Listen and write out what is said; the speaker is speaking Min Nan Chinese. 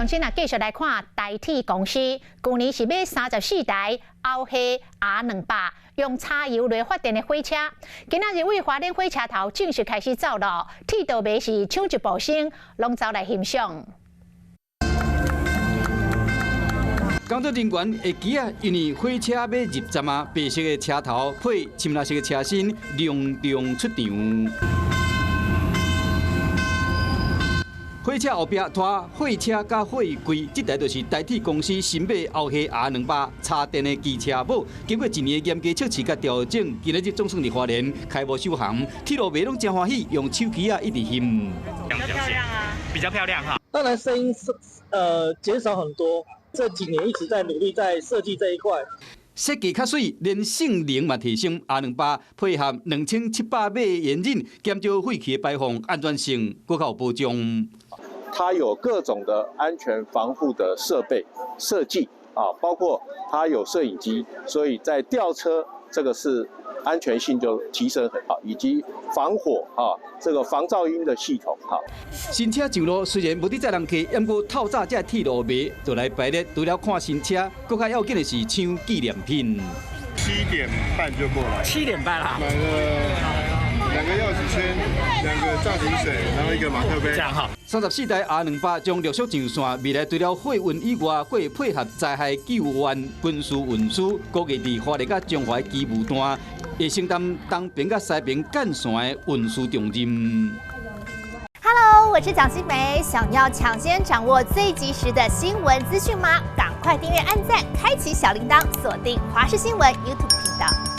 先啊，繼續來看台鐵公司，舊年是買34台歐系 R200用柴油來發電的火車，今仔日對花蓮火車頭正式開始走路，鐵道迷是搶一步先，攏走來欣賞。工作人員會記啊，因為火車欲入站啊，白色的車頭配深藍色的車身，隆重出場。火車後壁拖貨車佮貨櫃，這台就是台鐵公司新買歐系 R200插電的機車母。經過一年的嚴格測試佮調整，今仔日總算佇花蓮開幕首航，鐵路迷攏誠歡喜，用手機仔一直翕。比較漂亮啊，比較漂亮哈。當然聲音是減少很多，這幾年一直在努力在設計這一塊。設計較媠，連性能嘛提升。R200配合2700馬引擎，減少廢氣的排放，安全性閣較有保障。它有各種的安全防護的設備設計啊，包括它有攝影機，所以在吊車這個是安全性就提升很好，以及防火啊，這個防噪音的系統哈。新車上路雖然無佇載人客，毋過透早這鐵路迷就來排列，除了看新車，閣較要緊的是搶紀念品。7點半就過來，7點半啦，買了兩個鑰匙圈，兩個造型水，然後一個馬克杯。這樣哈。34台 R200將陸續上線，未來除了貨運以外，閣會配合災害救援、軍事運輸，估計佇花蓮佮彰化機務段，會承擔東爿佮西爿幹線的運輸重任。 Hello，我是蔣新梅，想要搶先掌握最及時的新聞資訊嗎？趕快訂閱、按讚、開啟小鈴鐺，鎖定華視新聞 YouTube 頻道。